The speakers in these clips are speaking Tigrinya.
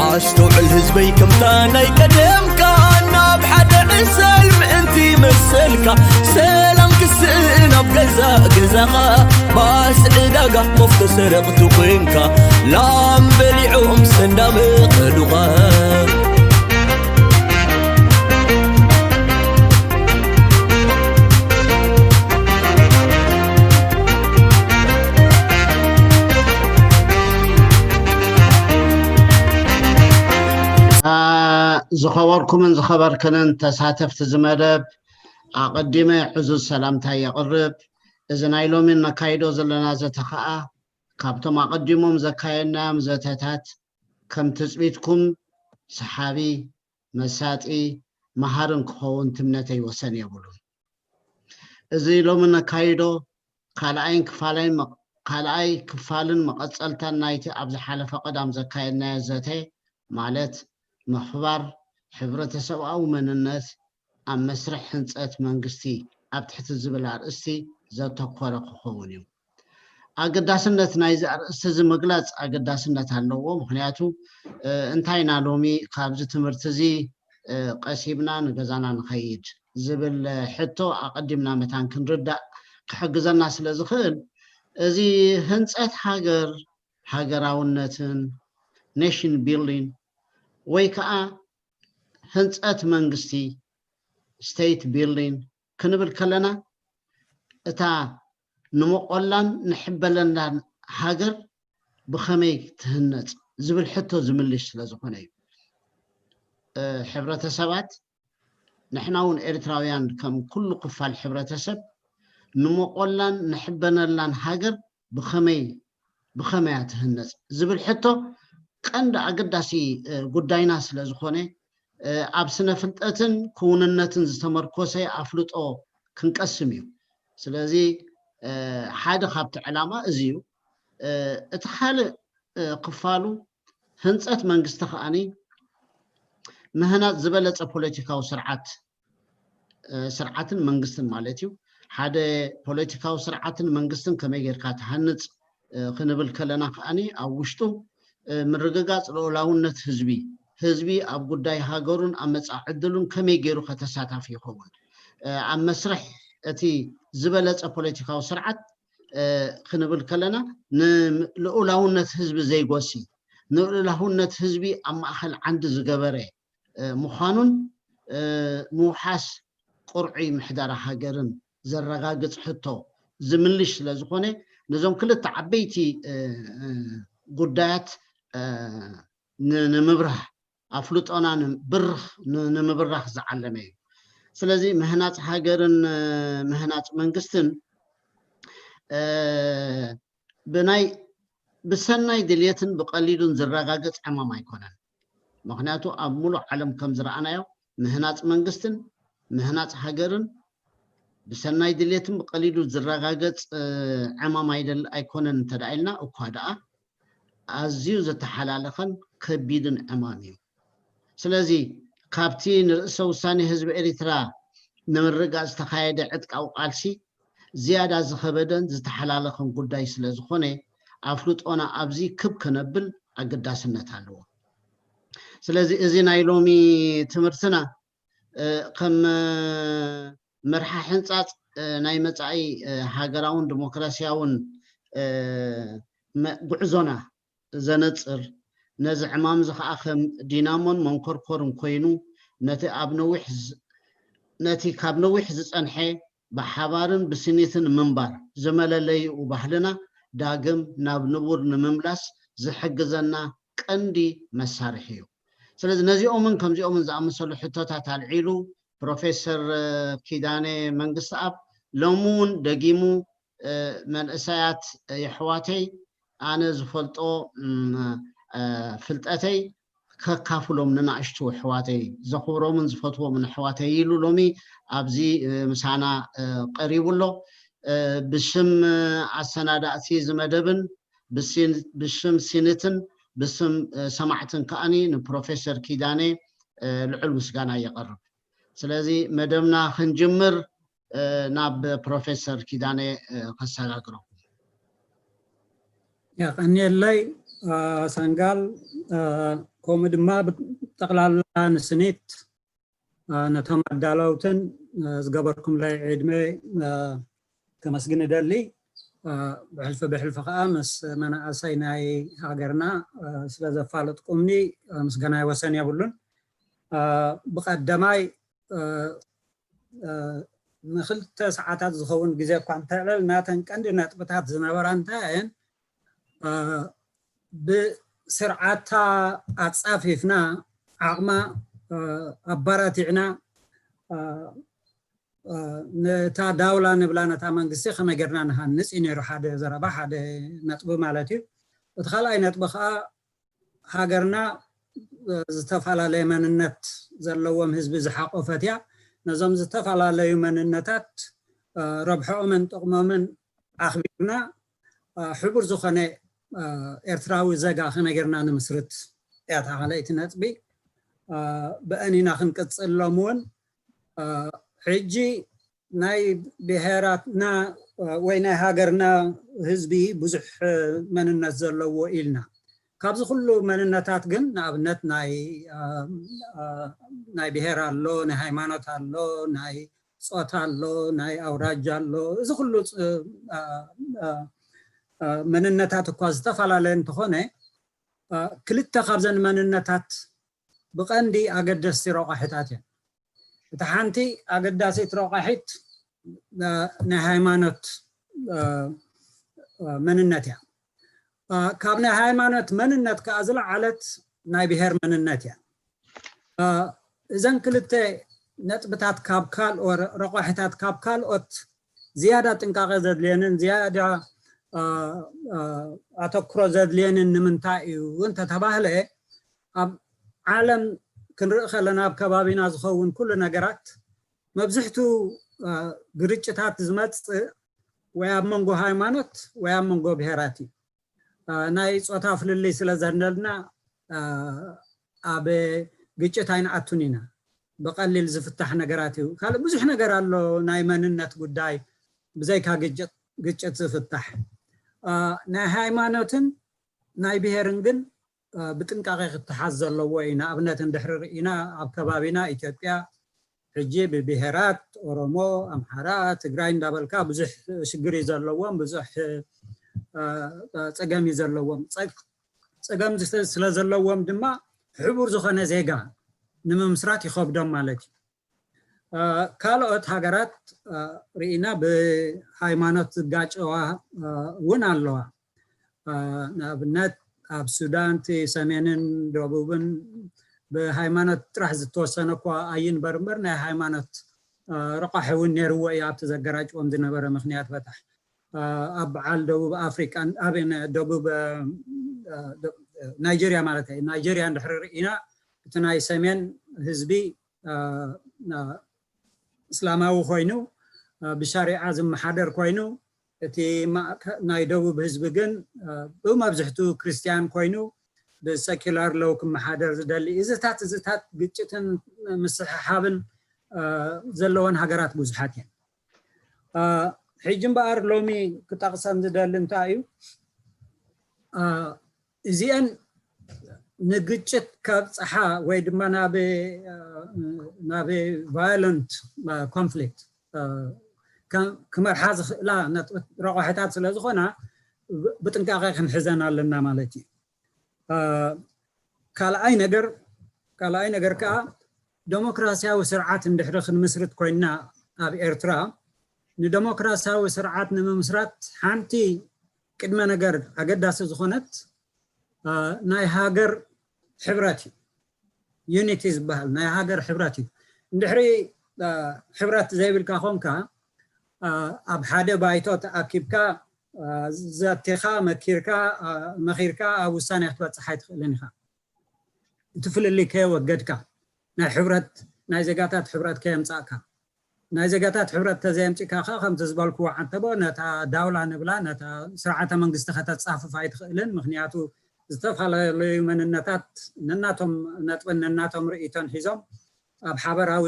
ኣስተውዕል ህዝበይ፣ ከምታ ናይ ቀደምካ ናብ ሓደ ዕሰል ምእንቲ መሰልካ፣ ሰላም ክስእን ኣብ ገዛ ገዛኻ፣ ባስ ዕዳጋ ኮፍ ተሰረቕቲ ኮንካ፣ ላም በሊዖም ሰንዳመ ከዱኻ። ዝኸበርኩምን ዝኸበርክንን ተሳተፍቲ እዚ መደብ፣ ኣቐዲመ ዕዙዝ ሰላምታ የቕርብ። እዚ ናይ ሎሚ ነካይዶ ዘለና ዘተ ኸኣ፣ ካብቶም ኣቐዲሞም ዘካየድናዮም ዘተታት ከም ትጽቢትኩም ሰሓቢ፣ መሳጢ፣ መሃርን ክኸውን ትምነተይ ወሰን የብሉን። እዚ ሎሚ ነካይዶ ካልኣይን ክፋላይን መ- ካልኣይ ክፋልን መቐጸልታን ናይቲ ኣብ ዝሓለፈ ቀዳም ዘካየድናዮ ዘተ፣ ማለት ምኽባር ሕብረተሰብኣዊ መንነት ኣብ መስርሕ ህንጸት መንግስቲ ኣብ ትሕቲ ዝብል ኣርእስቲ ዘተኮረ ክኸውን እዩ። ኣገዳስነት ናይዚ ኣርእስቲ እዚ ምግላጽ ኣገዳስነት ኣለዎ። ምኽንያቱ እንታይ ኢና ሎሚ ካብዚ ትምህርቲ እዚ ቀሲብና ንገዛና ንኸይድ ዝብል ሕቶ ኣቐዲምና መታን ክንርዳእ ክሕግዘና ስለ ዝኽእል፣ እዚ ህንፀት ሃገር፣ ሃገራውነትን፣ nation building ወይ ከዓ ህንፀት መንግስቲ፣ state building ክንብል ከለና፣ እታ ንመቆላን ንሕበለላን ሃገር ብኸመይ ትህነፅ ዝብል ሕቶ ዝምልሽ ስለ ዝኾነ እዩ። ሕብረተሰባት፣ ንሕና እውን ኤርትራውያን ከም ኩሉ ክፋል ሕብረተሰብ ንመቆላን ንሕበነላን ሃገር ብኸመይ ብኸመይ እያ ትህነፅ ዝብል ሕቶ ቀንዲ ኣገዳሲ ጉዳይና ስለ ዝኾነ፣ ኣብ ስነ ፍልጠትን ክውንነትን ዝተመርኮሰ ኣፍልጦ ክንቀስም እዩ። ስለዚ ሓደ ካብቲ ዕላማ እዚ እዩ። እቲ ካልእ ክፋሉ ህንፀት መንግስቲ ከዓኒ ምህናፅ ዝበለፀ ፖለቲካዊ ስርዓት፣ ስርዓትን መንግስትን ማለት እዩ። ሓደ ፖለቲካዊ ስርዓትን መንግስትን ከመይ ጌርካ ትሃንፅ ክንብል ከለና ከዓኒ ኣብ ውሽጡ ምርግጋፅ ልኡላውነት ህዝቢ፣ ህዝቢ ኣብ ጉዳይ ሃገሩን ኣብ መፃኢ ዕድሉን ከመይ ገይሩ ከተሳታፊ ይኸውን፣ ኣብ መስርሕ እቲ ዝበለፀ ፖለቲካዊ ስርዓት ክንብል ከለና ንልኡላውነት ህዝቢ ዘይጎሲ፣ ንልኡላውነት ህዝቢ ኣብ ማእኸል ዓንዲ ዝገበረ ምዃኑን ምውሓስ ቅርዑይ ምሕደራ ሃገርን ዘረጋግፅ ሕቶ ዝምልሽ ስለ ዝኾነ፣ ነዞም ክልተ ዓበይቲ ጉዳያት ንምብራህ፣ ኣፍልጦና ብርኽ ንምብራኽ ዝዓለመ እዩ። ስለዚ ምህናፅ ሃገርን ምህናፅ መንግስትን ብናይ ብሰናይ ድልየትን ብቐሊሉን ዝረጋገፅ ዕማም ኣይኮነን። ምኽንያቱ ኣብ ሙሉእ ዓለም ከም ዝረኣናዮ ምህናፅ መንግስትን ምህናፅ ሃገርን ብሰናይ ድልየትን ብቐሊሉ ዝረጋገፅ ዕማም ኣይደል ኣይኮነን እንተ ደኣ ኢልና እኳ ደኣ ኣዝዩ ዝተሓላለኸን ከቢድን ዕማም እዩ። ስለዚ ካብቲ ንርእሰ ውሳኔ ህዝቢ ኤሪትራ ንምርግጋጽ ዝተኻየደ ዕጥቃዊ ቃልሲ ዝያዳ ዝኸበደን ዝተሓላለኸን ጉዳይ ስለ ዝኾነ ኣፍልጦና ኣብዚ ክብ ከነብል ኣገዳስነት ኣለዎ። ስለዚ እዚ ናይ ሎሚ ትምህርትና ከም መርሓ ሕንጻጽ ናይ መጻኢ ሃገራውን ዲሞክራሲያውን ጉዕዞና ዘነጽር፣ ነዚ ዕማም እዚ ኸኣ ከም ዲናሞን መንኮርኮርን ኮይኑ ነቲ ኣብ ነዊሕ ነቲ ካብ ነዊሕ ዝጸንሐ ብሓባርን ብስኒትን ምንባር ዝመለለይኡ ባህልና ዳግም ናብ ንቡር ንምምላስ ዝሕግዘና ቀንዲ መሳርሒ እዩ። ስለዚ ነዚኦምን ከምዚኦምን ዝኣመሰሉ ሕቶታት ኣልዒሉ ፕሮፌሰር ኪዳነ መንግስትኣብ ሎሚ እውን ደጊሙ መንእሰያት የሕዋተይ ኣነ ዝፈልጦ ፍልጠተይ ከካፍሎም ንናእሽቱ ኣሕዋተይ ዘኽብሮምን ዝፈትዎምን ኣሕዋተይ ኢሉ ሎሚ ኣብዚ ምሳና ቀሪቡ ኣሎ። ብሽም ኣሰናዳእቲ እዚ መደብን ብሽም ሲንትን ብስም ሰማዕትን ከኣኒ ንፕሮፌሰር ኪዳነ ልዑል ምስጋና የቐርብ። ስለዚ መደብና ክንጅምር ናብ ፕሮፌሰር ኪዳነ ከሰጋግረኩም። የቐንየለይ ሳንጋል፣ ከምኡ ድማ ብጠቕላላ ንስኒት ነቶም ኣዳለውትን ዝገበርኩምለይ ዕድመ ከመስግን እደሊ። ብሕልፊ ብሕልፊ ከዓ ምስ መናእሰይ ናይ ሃገርና ስለዘፋለጥኩምኒ ምስጋናይ ወሰን የብሉን። ብቐደማይ ንክልተ ሰዓታት ዝኸውን ግዜ እኳ እንተዕለል ናተን ቀንዲ ነጥብታት ዝነበራ እንታይ እየን? ብስርዓታ ኣጻፊፍና፣ ዓቕማ ኣባራቲዕና፣ ነታ ዳውላ ንብላ ነታ መንግስቲ ከመይ ጌርና ንሃንጽ እዩ ነይሩ ሓደ ዘረባ፣ ሓደ ነጥቢ ማለት እዩ። እቲ ካልኣይ ነጥቢ ከዓ ሃገርና ዝተፈላለየ መንነት ዘለዎም ህዝቢ ዝሓቆፈት እያ። ነዞም ዝተፈላለዩ መንነታት ረብሐኦምን ጥቕሞምን ኣኽቢርና ሕቡር ዝኾነ ኤርትራዊ ዘጋ ከመይ ጌርና ንምስርት እያ እታ ካልኣይቲ ነጥቢ። ብአን ኢና ክንቅጽሎም እውን። ሕጂ ናይ ብሄራትና ወይ ናይ ሃገርና ህዝቢ ብዙሕ መንነት ዘለዎ ኢልና፣ ካብዚ ኩሉ መንነታት ግን ንኣብነት ናይ ናይ ብሄር ኣሎ፣ ናይ ሃይማኖት ኣሎ፣ ናይ ፆታ ኣሎ፣ ናይ ኣውራጃ ኣሎ። እዚ ኩሉ መንነታት እኳ ዝተፈላለየ እንተኾነ ክልተ ካብዘን መንነታት ብቐንዲ ኣገደስቲ ረቋሒታት እየን። እታ ሓንቲ ኣገዳሲት ረቋሒት ናይ ሃይማኖት መንነት እያ። ካብ ናይ ሃይማኖት መንነት ከዓ ዝለዓለት ናይ ብሄር መንነት እያ። እዘን ክልተ ነጥብታት ካብ ካልኦ ረቋሒታት ካብ ካልኦት ዝያዳ ጥንቃቐ ዘድልየንን ዝያዳ ኣተኩሮ ዘድልየንን ንምንታይ እዩ እንተተባህለ፣ ኣብ ዓለም ክንርኢ ከለና ኣብ ከባቢና ዝኸውን ኩሉ ነገራት መብዝሕቱ ግርጭታት ዝመፅእ ወይ ኣብ መንጎ ሃይማኖት ወይ ኣብ መንጎ ብሄራት እዩ። ናይ ፆታ ፍልልይ ስለ ዘንደልና ኣብ ግጭት ኣይንኣቱን ኢና። ብቐሊል ዝፍታሕ ነገራት እዩ። ካልእ ብዙሕ ነገር ኣሎ፣ ናይ መንነት ጉዳይ ብዘይካ ግጭት ዝፍታሕ። ናይ ሃይማኖትን ናይ ብሄርን ግን ብጥንቃቄ ክተሓዝ ዘለዎ እዩ። ንኣብነት እንድሕሪ ርኢና ኣብ ከባቢና ኢትዮጵያ ሕጂ ብብሄራት ኦሮሞ፣ ኣምሓራ፣ ትግራይ እንዳበልካ ብዙሕ ሽግር እዩ ዘለዎም፣ ብዙሕ ፀገም እዩ ዘለዎም። ፀገም ስለ ዘለዎም ድማ ሕቡር ዝኾነ ዜጋ ንምምስራት ይኸብዶም ማለት እዩ። ካልኦት ሃገራት ርኢና ብሃይማኖት ዝጋጨዋ እውን ኣለዋ። ንኣብነት ኣብ ሱዳን እቲ ሰሜንን ደቡብን ብሃይማኖት ጥራሕ ዝተወሰነ እኳ ኣይንበር እምበር ናይ ሃይማኖት ረቋሒ እውን ነይርዎ እዩ ኣብቲ ዘገራጭዎም ዝነበረ ምክንያት በታሕ። ኣብ በዓል ደቡብ ኣፍሪቃ ኣብ ደቡብ ናይጀርያ ማለት እዩ። ናይጀርያ እንድሕሪ ርኢና እቲ ናይ ሰሜን ህዝቢ እስላማዊ ኮይኑ ብሻሪዓ ዝመሓደር ኮይኑ እቲ ናይ ደቡብ ህዝቢ ግን ብመብዝሕቱ ክርስትያን ኮይኑ ብሰኪላር ለው ክመሓደር ዝደሊ እዚታት እዚታት ግጭትን ምስሕሓብን ዘለወን ሃገራት ብዙሓት እየን። ሕጂ እምበኣር ሎሚ ክጠቕሰን ዝደሊ እንታይ እዩ? እዚአን ንግጭት ከብፅሓ ወይ ድማ ናብ ናብ violent conflict ክመርሓ ዝኽእላ ረቋሒታት ስለ ዝኾና ብጥንቃቄ ክንሕዘን ኣለና ማለት እዩ። ካልኣይ ነገር ካልኣይ ነገር ከዓ ደሞክራሲያዊ ስርዓት እንድሕሪ ክንምስርት ኮይንና ኣብ ኤርትራ ንደሞክራሲያዊ ስርዓት ንምምስራት ሓንቲ ቅድመ ነገር ኣገዳሲ ዝኾነት ናይ ሃገር ሕብረት እዩ። ዩኒቲ ዝበሃል ናይ ሃገር ሕብረት እዩ። እንድሕሪ ሕብረት ዘይብልካ ኮንካ ኣብ ሓደ ባይቶ ተኣኪብካ ዘቲኻ መኪርካ መኺርካ ኣብ ውሳኔ ክትበፅሕ ኣይትኽእልን ኢኻ። እቲ ፍልልይ ከየወገድካ ናይ ሕብረት ናይ ዜጋታት ሕብረት ከየምፃእካ ናይ ዜጋታት ሕብረት ተዘየምፂእካ ከዓ ከምቲ ዝበልክዎ ዓንተቦ ነታ ዳውላ ንብላ ነታ ስርዓተ መንግስቲ ከተፃፍፍ ኣይትኽእልን። ምክንያቱ ዝተፈላለዩ መንነታት ነናቶም ነጥብን ነናቶም ርእይቶን ሒዞም ኣብ ሓበራዊ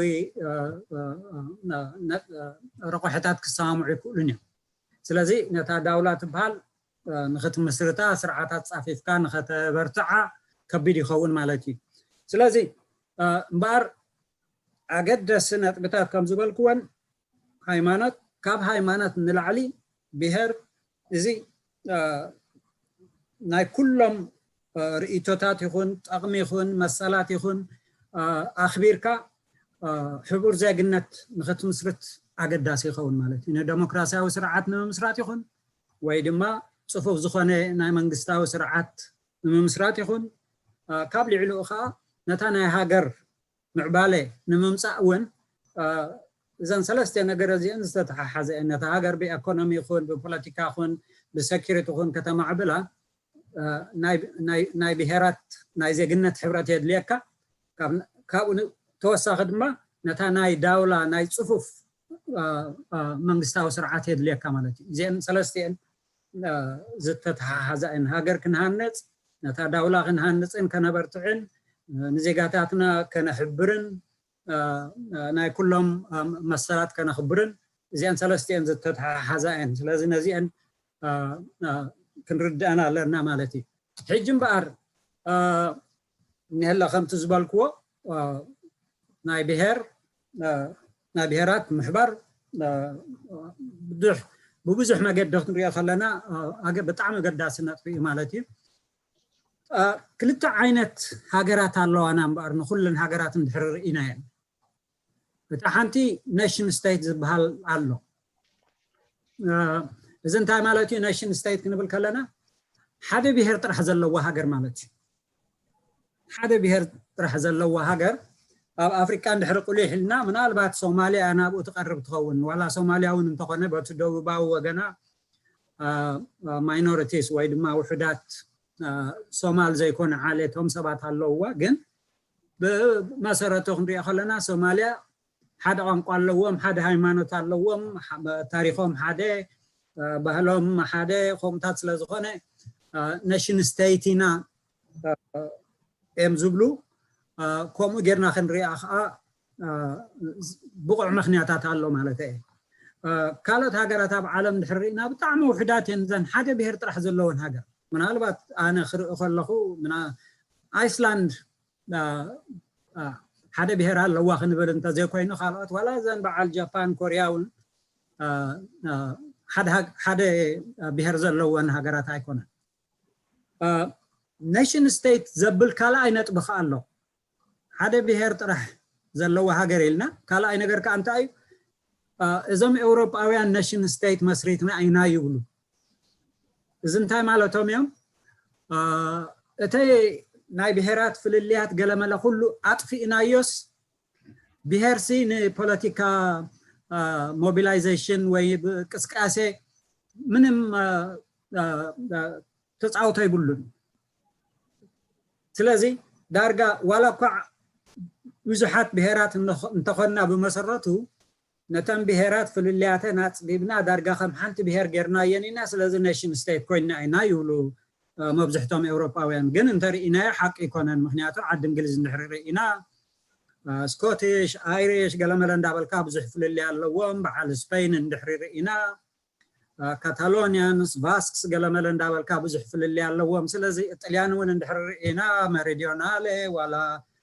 ረቆሕታት ክሰማምዑ ይክእሉን እዮም። ስለዚ ነታ ዳውላ ትበሃል ንክትምስርታ፣ ስርዓታት ፃፊፍካ ንከተበርትዓ ከቢድ ይኸውን ማለት እዩ። ስለዚ እምበኣር ኣገደሲ ነጥብታት ከም ዝበልክወን፣ ሃይማኖት፣ ካብ ሃይማኖት ንላዕሊ ብሄር፣ እዚ ናይ ኩሎም ርእይቶታት ይኹን ጠቕሚ ይኹን መሰላት ይኹን ኣኽቢርካ ሕቡር ዜግነት ንክትምስርት ኣገዳሲ ይኸውን ማለት እዩ። ንደሞክራሲያዊ ስርዓት ንምምስራት ይኹን ወይ ድማ ፅፉፍ ዝኾነ ናይ መንግስታዊ ስርዓት ንምምስራት ይኹን ካብ ልዕሊኡ ከዓ ነታ ናይ ሃገር ምዕባለ ንምምፃእ እውን እዘን ሰለስተ ነገር እዚአን ዝተተሓሓዘ እየን። ነታ ሃገር ብኤኮኖሚ ይኹን ብፖለቲካ ይኹን ብሰኪሪቲ ይኹን ከተማዕብላ ናይ ብሄራት ናይ ዜግነት ሕብረት የድልየካ። ካብኡ ተወሳኺ ድማ ነታ ናይ ዳውላ ናይ ፅፉፍ መንግስታዊ ስርዓት የድልየካ ማለት እዩ። እዚአን ሰለስቲአን ዝተተሓሓዛ እየን። ሃገር ክንሃነፅ፣ ነታ ዳውላ ክንሃንፅን ከነበርትዕን፣ ንዜጋታትና ከነሕብርን ናይ ኩሎም መሰላት ከነኽብርን፣ እዚአን ሰለስቲአን ዝተተሓሓዛ እየን። ስለዚ ነዚአን ክንርድአን ኣለና ማለት እዩ። ሕጂ እምበኣር እኒሀለ ከምቲ ዝበልክዎ ናይ ብሄር ናይ ብሄራት ምሕባር ብዙሕ ብብዙሕ መገዲ ክንሪኦ ከለና ብጣዕሚ ኣገዳሲ ነጥቢ እዩ ማለት እዩ። ክልተ ዓይነት ሃገራት ኣለዋና እምበኣር ንኩለን ሃገራት እንድሕር ርኢናየን፣ እታ ሓንቲ ነሽን ስቴት ዝበሃል ኣሎ። እዚ እንታይ ማለት እዩ? ነሽን ስቴት ክንብል ከለና ሓደ ብሄር ጥራሕ ዘለዋ ሃገር ማለት እዩ። ሓደ ብሄር ጥራሕ ዘለዋ ሃገር ኣብ ኣፍሪቃ እንድሕሪ ቁሊሕ ኢልና ምናልባት ሶማሊያ ናብኡ ትቐርብ ትኸውን። ዋላ ሶማሊያ እውን እንተኾነ በቲ ደቡባዊ ወገና ማይኖሪቲስ ወይ ድማ ውሑዳት ሶማል ዘይኮነ ዓሌቶም ሰባት ኣለውዋ። ግን ብመሰረቱ ክንሪኦ ከለና ሶማሊያ ሓደ ቋንቋ ኣለዎም፣ ሓደ ሃይማኖት ኣለዎም፣ ታሪኾም ሓደ፣ ባህሎም ሓደ፣ ከምኡታት ስለዝኾነ ነሽን ስቴት ኢና እዮም ዝብሉ። ከምኡ ጌርና ክንሪኣ ከዓ ብቑዕ ምክንያታት ኣሎ ማለት እየ። ካልኦት ሃገራት ኣብ ዓለም እንድሕር ርኢና ብጣዕሚ ውሕዳት እየን፣ እዘን ሓደ ብሄር ጥራሕ ዘለወን ሃገር። ምናልባት ኣነ ክርኢ ከለኹ ኣይስላንድ ሓደ ብሄር ኣለዋ ክንብል እንተዘይኮይኑ፣ ካልኦት ዋላ እዘን በዓል ጃፓን፣ ኮርያ እውን ሓደ ብሄር ዘለወን ሃገራት ኣይኮነን። ነሽን ስቴት ዘብል ካልኣይ ነጥቢ ከዓ ኣሎ። ሓደ ብሄር ጥራሕ ዘለዋ ሃገር ኢልና፣ ካልኣይ ነገር ከዓ እንታይ እዩ? እዞም ኤውሮጳውያን ነሽን ስቴት መስሪትና ኢና ይብሉ። እዚ እንታይ ማለቶም እዮም? እቲ ናይ ብሄራት ፍልልያት ገለመለ ኩሉ ኣጥፊእናዮስ፣ ብሄርሲ ንፖለቲካ ሞቢላይዜሽን ወይ ቅስቃሴ ምንም ተፃውቶ ይብሉን። ስለዚ ዳርጋ ዋላ እኳ ብዙሓት ብሄራት እንተኾንና ብመሰረቱ ነተን ብሄራት ፍልልያተን ኣፅቢብና ዳርጋ ከም ሓንቲ ብሄር ጌርናየን ኢና። ስለዚ ነሽን ስቴት ኮይንና ኢና ይብሉ መብዝሕቶም ኤውሮጳውያን። ግን እንተርኢናዮ ሓቂ ኣይኮነን። ምክንያቱ ዓዲ እንግሊዝ እንድሕሪ ርኢና ስኮቲሽ፣ ኣይሪሽ ገለመለ እንዳበልካ ብዙሕ ፍልልይ ኣለዎም። በዓል ስፔን እንድሕሪ ርኢና ካታሎኒያንስ፣ ቫስክስ ገለመለ እንዳበልካ ብዙሕ ፍልልይ ኣለዎም። ስለዚ ጥልያን እውን እንድሕሪ ርኢና መሪዲዮናለ ዋላ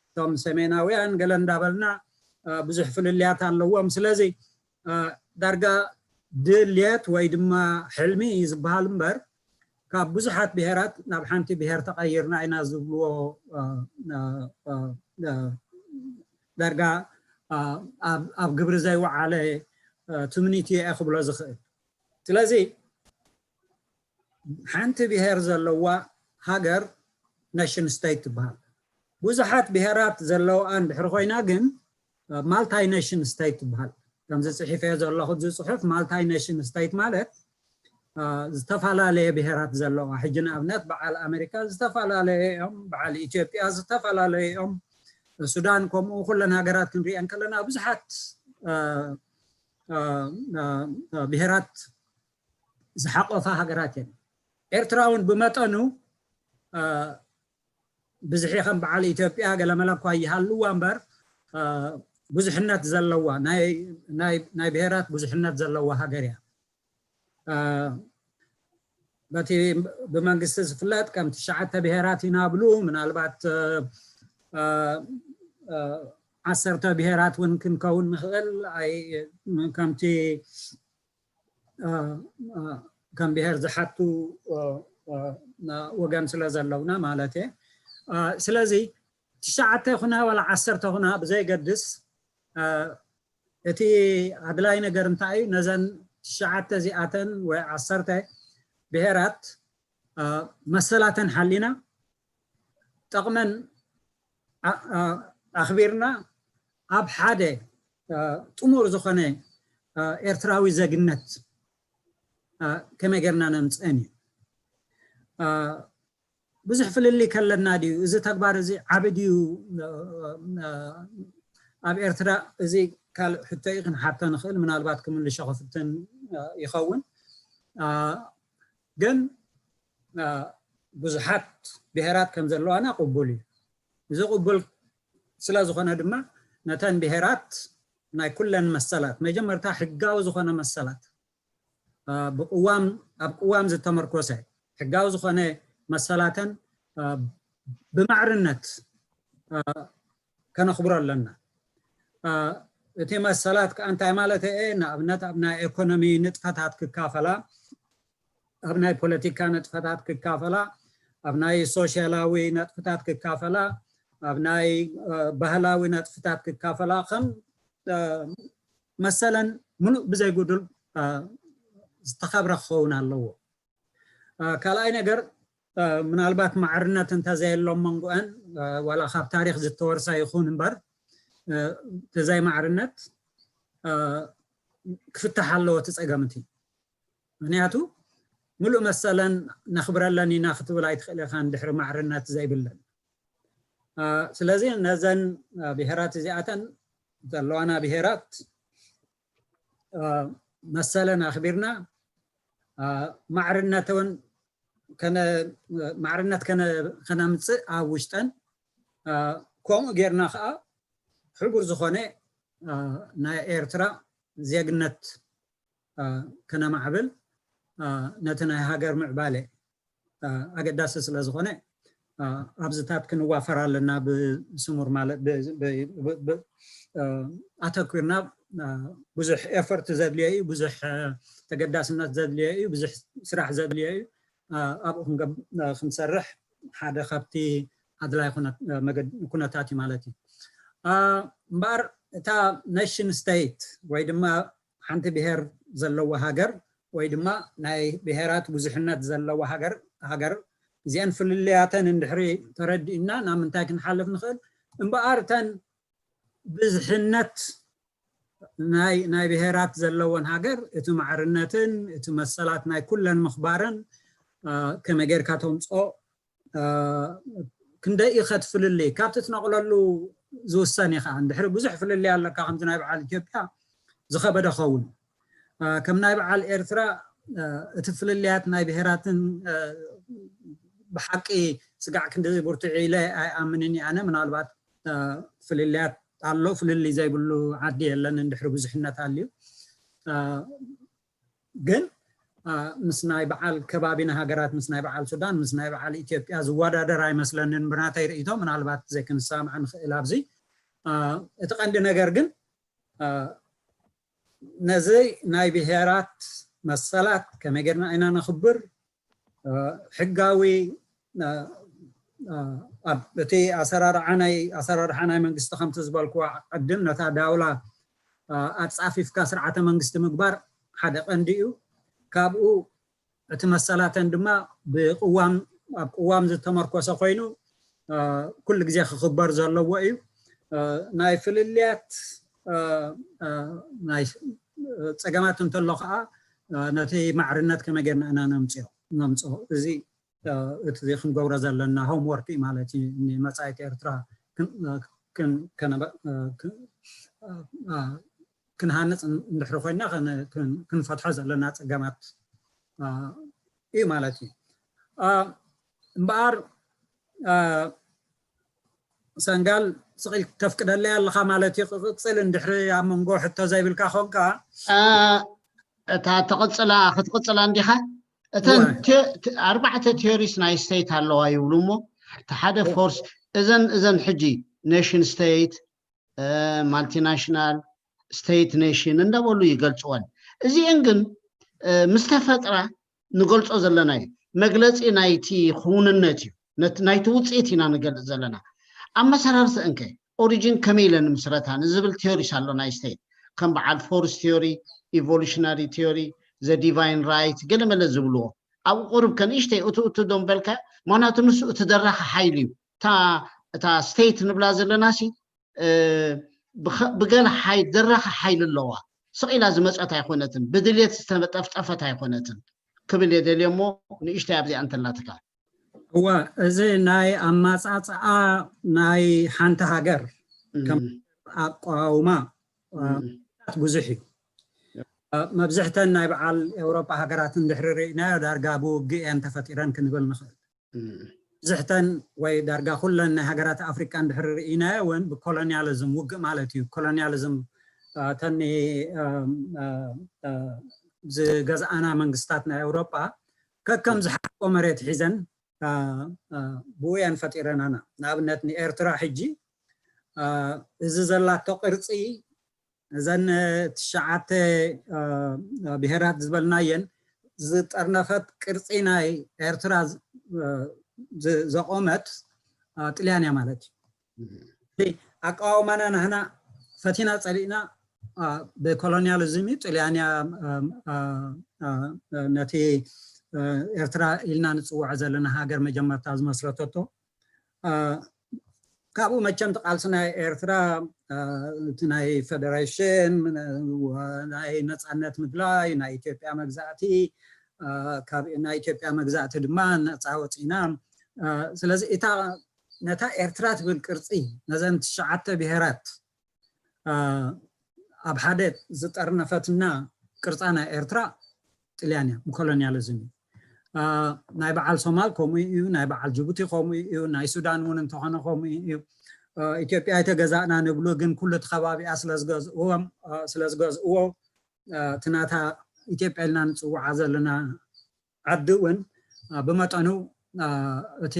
እቶም ሰሜናውያን ገለ እንዳበልና ብዙሕ ፍልልያት ኣለዎም። ስለዚ ዳርጋ ድልየት ወይ ድማ ሕልሚ እዩ ዝበሃል እምበር ካብ ብዙሓት ብሄራት ናብ ሓንቲ ብሄር ተቐይርና ኢና ዝብልዎ ዳርጋ ኣብ ግብሪ ዘይወዓለ ትምኒት እየ ክብሎ ዝኽእል። ስለዚ ሓንቲ ብሄር ዘለዋ ሃገር ነሽን ስቴት ትበሃል። ብዙሓት ብሄራት ዘለውኣ እንድሕሪ ኮይና ግን ማልታይ ነሽን ስቴት ትበሃል። ከምዚ ፅሒፈዮ ዘለኹ እዚ ፅሑፍ ማልታይ ነሽን ስቴት ማለት ዝተፈላለየ ብሄራት ዘለዋ፣ ሕጂ ንኣብነት በዓል ኣሜሪካ ዝተፈላለየ እዮም፣ በዓል ኢትዮጵያ ዝተፈላለየ እዮም፣ ሱዳን ከምኡ። ኩለን ሃገራት ክንሪአን ከለና ብዙሓት ብሄራት ዝሓቆፋ ሃገራት እየን። ኤርትራ እውን ብመጠኑ ብዝሒ ከም በዓል ኢትዮጵያ ገለመለ እኳ ይሃልዋ እምበር ብዙሕነት ዘለዋ ናይ ብሄራት ብዙሕነት ዘለዋ ሃገር እያ። በቲ ብመንግስቲ ዝፍለጥ ከም ትሽዓተ ብሄራት ኢና ብሉ፣ ምናልባት ዓሰርተ ብሄራት እውን ክንከውን ንኽእል። ከምቲ ከም ብሄር ዝሓቱ ወገን ስለ ዘለውና ማለት እየ። ስለዚ ትሽዓተ ይኹና ዋላ ዓሰርተ ይኹና ብዘይገድስ፣ እቲ ኣድላይ ነገር እንታይ እዩ? ነዘን ትሽዓተ እዚኣተን ወይ ዓሰርተ ብሄራት መሰላተን ሓሊና፣ ጠቕመን ኣኽቢርና፣ ኣብ ሓደ ጥሙር ዝኾነ ኤርትራዊ ዜግነት ከመይ ጌርና ነምፅአን እዩ። ብዙሕ ፍልልይ ከለና ድዩ? እዚ ተግባር እዚ ዓቢ ድዩ? ኣብ ኤርትራ እዚ ካልእ ሕቶ እዩ፣ ክንሓቶ ንኽእል። ምናልባት ክምልሾ ክፍትን ይኸውን። ግን ብዙሓት ብሄራት ከም ዘለዋና ቅቡል እዩ። እዚ ቅቡል ስለ ዝኾነ ድማ ነተን ብሄራት ናይ ኩለን መሰላት፣ መጀመርታ ሕጋዊ ዝኾነ መሰላት፣ ብቅዋም፣ ኣብ ቅዋም ዝተመርኮሰ ሕጋዊ ዝኾነ መሰላተን ብማዕርነት ከነኽብሮ ኣለና። እቲ መሰላት ከኣ እንታይ ማለት እየ? ንኣብነት ኣብ ናይ ኢኮኖሚ ንጥፈታት ክካፈላ፣ ኣብ ናይ ፖለቲካ ንጥፈታት ክካፈላ፣ ኣብ ናይ ሶሻላዊ ነጥፍታት ክካፈላ፣ ኣብ ናይ ባህላዊ ነጥፍታት ክካፈላ ከም መሰለን ምሉእ ብዘይጉዱል ዝተኸብረ ክኸውን ኣለዎ። ካልኣይ ነገር ምናልባት ማዕርነት እንተዘየሎም መንጎአን ዋላ ካብ ታሪክ ዝተወርሳ ይኹን እምበር ተዘይ ማዕርነት ክፍታሕ ኣለዎ እቲ ፀገም እቲ። ምክንያቱ ምሉእ መሰለን ነኽብረለን ኢና ክትብል ኣይትኽእል ኢኻ እንድሕሪ ማዕርነት ዘይብለን። ስለዚ ነዘን ብሄራት እዚኣተን ዘለዋና ብሄራት መሰለን ኣኽቢርና ማዕርነተን ማዕርነት ከነምፅእ ኣብ ውሽጠን ከምኡ ጌርና ከዓ ሕቡር ዝኾነ ናይ ኤርትራ ዜግነት ከነማዕብል ነቲ ናይ ሃገር ምዕባለ ኣገዳሲ ስለ ዝኾነ ኣብዚታት ክንዋፈር ኣለና። ብስሙር ማለት ኣተኩርና ብዙሕ ኤፈርት ዘድልዮ እዩ፣ ብዙሕ ተገዳስነት ዘድልዮ እዩ፣ ብዙሕ ስራሕ ዘድልዮ እዩ። ኣብኡ ክንሰርሕ ሓደ ካብቲ ኣድላይ ኩነታት እዩ ማለት እዩ። እምበኣር እታ ነሽን ስቴት ወይ ድማ ሓንቲ ብሄር ዘለዎ ሃገር ወይ ድማ ናይ ብሄራት ብዙሕነት ዘለዎ ሃገር ሃገር እዚአን ፍልልያተን እንድሕሪ ተረዲእና ናብ ምንታይ ክንሓልፍ ንኽእል? እምበኣር እተን ብዝሕነት ናይ ናይ ብሄራት ዘለወን ሃገር እቲ ማዕርነትን እቲ መሰላት ናይ ኩለን ምኽባረን ከመይ ጌርካ ተምፅኦ ክንደይ ኢኸ ትፍልልይ ካብቲ ትነቕለሉ ዝውሰን ኢኻ። እንድሕሪ ብዙሕ ፍልልይ ኣለካ ከምዚ ናይ በዓል ኢትዮጵያ ዝኸበደ ኸውን። ከም ናይ በዓል ኤርትራ እቲ ፍልልያት ናይ ብሄራትን ብሓቂ ስጋዕ ክንዲ ብርቱዕ ኢለ ኣይኣምንን እየ። ኣነ ምናልባት ፍልልያት ኣሎ፣ ፍልልይ ዘይብሉ ዓዲ የለን እንድሕሪ ብዙሕነት ኣልዩ። ግን ምስ ናይ በዓል ከባቢና ሃገራት ምስ ናይ በዓል ሱዳን ምስ ናይ በዓል ኢትዮጵያ ዝወዳደር ኣይመስለንን ብናተይ ርእይቶ። ምናልባት ዘይክንሰማማዕ ንኽእል ኣብዚ። እቲ ቀንዲ ነገር ግን ነዚ ናይ ብሄራት መሰላት ከመይ ጌርና ኢና ነኽብር? ሕጋዊ እቲ ኣሰራርዓ ናይ ኣሰራርሓ ናይ መንግስቲ ከምቲ ዝበልክዋ ቅድም ነታ ዳውላ ኣፃፊፍካ ስርዓተ መንግስቲ ምግባር ሓደ ቀንዲ እዩ። ካብኡ እቲ መሰላተን ድማ ብቅዋም ኣብ ቅዋም ዝተመርኮሰ ኮይኑ ኩሉ ግዜ ክኽበር ዘለዎ እዩ። ናይ ፍልልያት ናይ ፀገማት እንተሎ ከዓ ነቲ ማዕርነት ከመይ ጌርና ኢና ነምፅኦ ነምፅኦ እዚ እቲ ክንገብሮ ዘለና ሆምወርክ እዩ ማለት እዩ። ንመፃኢት ኤርትራ ክንሃንፅ እንድሕሪ ኮይና ክንፈትሖ ዘለና ፀገማት እዩ ማለት እዩ። እምበኣር ሰንጋል ስቕ ኢል ተፍቅደለይ ኣለኻ ማለት እዩ። ክቕጽል እንድሕሪ ኣብ መንጎ ሕቶ ዘይብልካ ኾንካ እታ ተቐጽላ ክትቕጽላ እንዲኻ። እተን ኣርባዕተ ቴዎሪስ ናይ ስቴት ኣለዋ ይብሉ እሞ፣ እቲ ሓደ ፎርስ፣ እዘን እዘን ሕጂ ኔሽን ስቴት፣ ማልቲናሽናል ስቴት፣ ኔሽን እንዳበሉ ይገልፅወን። እዚአን ግን ምስ ተፈጥራ ንገልፆ ዘለና እዩ። መግለፂ ናይቲ ክውንነት እዩ። ናይቲ ውፅኢት ኢና ንገልፅ ዘለና። ኣመሰራርተአን ከ፣ ኦሪጂን ከመይ ኢለን ምስረታ ንዝብል ቴዎሪስ ኣሎ ናይ ስቴት፣ ከም በዓል ፎርስ ቴዎሪ፣ ኢቮሉሽናሪ ቴዎሪ፣ ዘ ዲቫይን ራይት፣ ገለመለ ዝብልዎ። ኣብኡ ቁሩብ ከንእሽተይ እቱ እቱ ዶም በልካ፣ ምክንያቱ ንሱ እቲ ደራኺ ሓይሊ እዩ። እታ ስቴት ንብላ ዘለና ሲ ብገለ ሓይል ደራኺ ሓይሊ ኣለዋ። ስቕ ኢላ ዝመፀት ኣይኮነትን፣ ብድልየት ዝተጠፍጠፈት ኣይኮነትን ክብል እየ ደልየ እሞ፣ ንእሽተይ ኣብዚኣ እንተላትካ። እወ፣ እዚ ናይ ኣማፃፅኣ ናይ ሓንቲ ሃገር ከም ኣቋውማ ብዙሕ እዩ። መብዝሕተን ናይ በዓል ኤውሮጳ ሃገራት እንድሕሪ ርኢናዮ፣ ዳርጋ ብውግእ እየን ተፈጢረን ክንብል ንኽእል። መብዝሕተን ወይ ዳርጋ ኩለን ናይ ሃገራት ኣፍሪቃ እንድሕሪ ርኢናዮ እውን ብኮሎኒያሊዝም፣ ውግእ ማለት እዩ። ኮሎኒያሊዝም፣ እተን ዝገዝኣና መንግስታት ናይ ኤውሮጳ ከከም ዝሓቆ መሬት ሒዘን ብኡ እየን ፈጢረናና። ንኣብነት ንኤርትራ ሕጂ እዚ ዘላቶ ቅርፂ፣ እዘን ትሽዓተ ብሄራት ዝበልናየን ዝጠርነፈት ቅርፂ ናይ ኤርትራ ዘቆመት ጥልያን እያ ማለት እዩ። ኣቃዋውማና ናህና ፈቲና ፀሊእና ብኮሎኒያሊዝም እዩ። ጥልያን እያ ነቲ ኤርትራ ኢልና ንፅውዖ ዘለና ሃገር መጀመርታ ዝመስረተቶ። ካብኡ መቸም እቲ ቃልሲ ናይ ኤርትራ፣ እቲ ናይ ፌደሬሽን፣ ናይ ነፃነት ምድላይ፣ ናይ ኢትዮጵያ መግዛእቲ፣ ካብ ናይ ኢትዮጵያ መግዛእቲ ድማ ነፃ ወፂና። ስለዚ እታ ነታ ኤርትራ ትብል ቅርፂ ነዘን ትሽዓተ ብሄራት ኣብ ሓደ ዝጠርነፈትና ቅርፃ ናይ ኤርትራ ጥልያን እያ፣ ብኮሎኒያሊዝም እዩ። ናይ በዓል ሶማል ከምኡ እዩ፣ ናይ በዓል ጅቡቲ ከምኡ እዩ፣ ናይ ሱዳን እውን እንተኾነ ከምኡ እዩ። ኢትዮጵያ ኣይተገዛእና ንብሉ፣ ግን ኩሉ እቲ ከባቢኣ ስለዝገዝእዎም ስለዝገዝእዎ እቲ ናታ ኢትዮጵያ ኢልና ንፅውዓ ዘለና ዓዲ እውን ብመጠኑ እቲ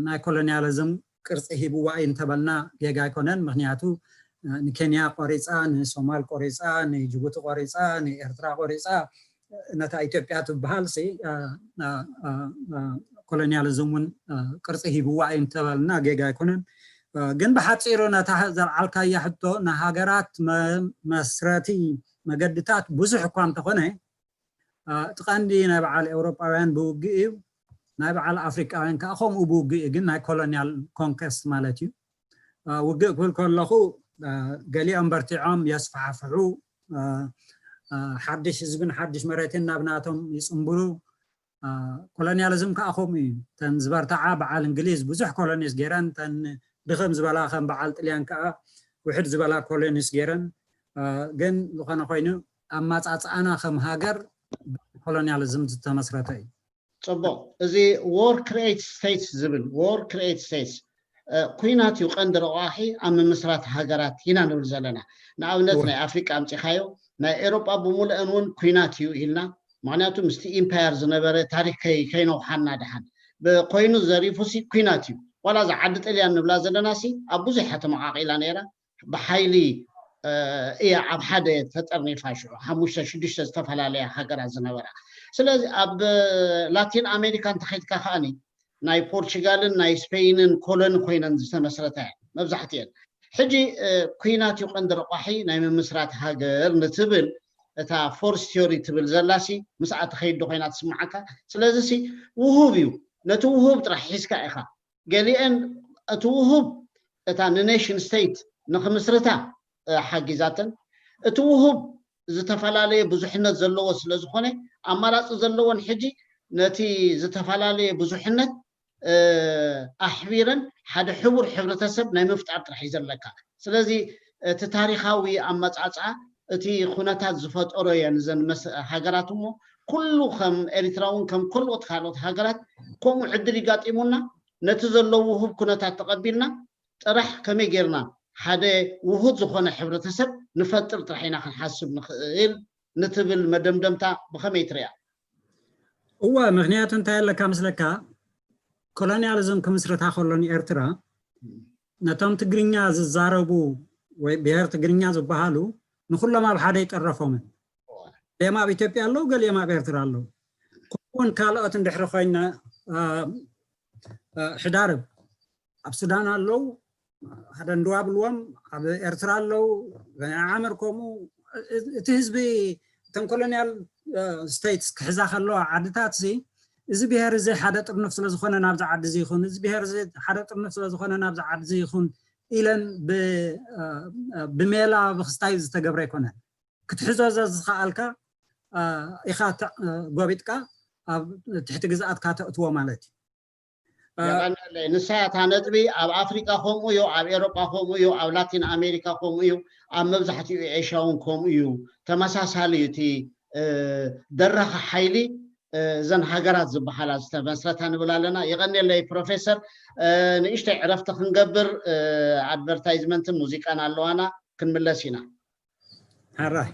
ናይ ኮሎኒያሊዝም ቅርፂ ሂብዋ እዩ እንተበልና ጌጋ ኣይኮነን። ምክንያቱ ንኬንያ ቆሪፃ፣ ንሶማል ቆሪፃ፣ ንጅቡቲ ቆሪፃ፣ ንኤርትራ ቆሪፃ፣ ነታ ኢትዮጵያ ትበሃል ሲ ኮሎኒያሊዝም እውን ቅርፂ ሂብዋ እዩ እንተበልና ጌጋ ኣይኮነን። ግን ብሓፂሩ ነታ ዘልዓልካያ ሕቶ ንሃገራት መስረቲ መገድታት ብዙሕ እኳ እንተኾነ፣ እቲ ቀንዲ ናይ በዓል ኤውሮጳውያን ብውግእ እዩ፣ ናይ በዓል ኣፍሪቃውያን ከዓ ከምኡ ብውግእ እዩ፣ ግን ናይ ኮሎኒያል ኮንከስት ማለት እዩ። ውግእ ክብል ከለኹ ገሊኦም በርቲዖም የስፋሕፍሑ፣ ሓድሽ ህዝብን ሓድሽ መሬትን ናብ ናቶም ይፅንብሩ። ኮሎኒያሊዝም ከዓ ከምኡ እዩ። ተን ዝበርትዓ በዓል እንግሊዝ ብዙሕ ኮሎኒስ ገይረን፣ ተን ድኽም ዝበላ ከም በዓል ጥልያን ከዓ ውሕድ ዝበላ ኮሎኒስ ገይረን። ግን ዝኾነ ኮይኑ ኣማፃፅኣና ከም ሃገር ኮሎኒያሊዝም ዝተመስረተ እዩ። ፅቡቕ። እዚ ዎር ክሪኤት ስቴትስ ዝብል፣ ዎር ክሪኤት ስቴትስ፣ ኩናት እዩ ቀንዲ ረቋሒ ኣብ ምምስራት ሃገራት ኢና ንብል ዘለና። ንኣብነት ናይ ኣፍሪቃ ኣምፂኻዮ፣ ናይ ኤሮጳ ብምሉአን እውን ኩናት እዩ ኢልና። ምክንያቱ ምስቲ ኢምፓየር ዝነበረ ታሪክ ከይነውሓና ድሓን ብኮይኑ ዘሪፉ ሲ ኩናት እዩ። ዋላ እዛ ዓዲ ጥልያን ንብላ ዘለና ሲ ኣብ ብዙሕ ተመቃቂላ ነይራ። ብሓይሊ እያ ኣብ ሓደ ተጠርኒፋ ሽዑ ሓሙሽተ ሽዱሽተ ዝተፈላለያ ሃገራት ዝነበራ። ስለዚ ኣብ ላቲን ኣሜሪካ እንተኸይድካ ከዓኒ ናይ ፖርቹጋልን ናይ ስፔይንን ኮሎኒ ኮይነን ዝተመስረታ እየን መብዛሕትኤን። ሕጂ ኩናት እዩ ቀንዲ ረቋሒ ናይ ምምስራት ሃገር ንትብል እታ ፎርስ ቲዮሪ ትብል ዘላሲ ምስኣ ትኸይድ ኮይና ትስምዓካ። ስለዚ ሲ ውሁብ እዩ፣ ነቲ ውሁብ ጥራሕ ሒዝካ ኢኻ። ገሊአን እቲ ውሁብ እታ ንኔሽን ስቴት ንክምስርታ ሓጊዛተን፣ እቲ ውሁብ ዝተፈላለየ ብዙሕነት ዘለዎ ስለዝኾነ ኣማራፂ ዘለዎን ሕጂ ነቲ ዝተፈላለየ ብዙሕነት ኣሕቢረን ሓደ ሕቡር ሕብረተሰብ ናይ ምፍጣር ጥራሕ እዩ ዘለካ። ስለዚ እቲ ታሪካዊ ኣመፃፅኣ እቲ ኩነታት ዝፈጠሮ እየን እዘን ሃገራት እሞ ኩሉ ከም ኤሪትራ እውን ከም ካልኦት ካልኦት ሃገራት ከምኡ ዕድል ይጋጢሙና ነቲ ዘለዎ ውሁብ ኩነታት ተቐቢልና ጥራሕ ከመይ ጌርና ሓደ ውሁድ ዝኾነ ሕብረተሰብ ንፈጥር ጥራሕ ኢና ክንሓስብ ንኽእል ንትብል መደምደምታ ብኸመይ ትሪኣ? እወ፣ ምክንያቱ እንታይ ኣለካ ምስለካ፣ ኮሎኒያሊዝም ክምስርታ ከሎ ንኤርትራ ነቶም ትግርኛ ዝዛረቡ ወይ ብሄር ትግርኛ ዝበሃሉ ንኩሎም ኣብ ሓደ ይጠረፎምን። ገሊኦም ኣብ ኢትዮጵያ ኣለዉ፣ ገሊኦም ኣብ ኤርትራ ኣለዉ። ከምኡውን ካልኦት እንድሕሪ ኮይነ ሕዳርብ ኣብ ሱዳን ኣለዉ፣ ሓደ እንድዋ ብልዎም ኣብ ኤርትራ ኣለዉ፣ ዓምር ከምኡ። እቲ ህዝቢ እተን ኮሎኒያል ስቴትስ ክሕዛ ከለዋ ዓድታት ሲ እዚ ብሄር እዚ ሓደ ጥርንፍ ስለዝኾነ ናብዚ ዓዲ እዚ ይኹን፣ እዚ ብሄር እዚ ሓደ ጥርንፍ ስለዝኾነ ናብዚ ዓዲ እዚ ይኹን ኢለን ብሜላ ብክስታይ ዝተገብረ ኣይኮነን። ክትሕዞ ዝኸኣልካ ኢኻ ጎቢጥካ ኣብ ትሕቲ ግዝኣትካ ተእትዎ ማለት እዩ። የቐንለይ። ንሳ እታ ነጥቢ ኣብ ኣፍሪቃ ከምኡ እዩ፣ ኣብ ኤሮጳ ከምኡ እዩ፣ ኣብ ላቲን ኣሜሪካ ከምኡ እዩ፣ ኣብ መብዛሕትኡ ኤሽያ እውን ከምኡ እዩ። ተመሳሳሊ እዩ እቲ ደራኺ ሓይሊ እዘን ሃገራት ዝበሃላ ዝተመስረታ ንብል ኣለና። የቐንየለይ ፕሮፌሰር። ንእሽተይ ዕረፍቲ ክንገብር ኣድቨርታይዝመንትን ሙዚቃን ኣለዋና፣ ክንምለስ ኢና። ሕራይ።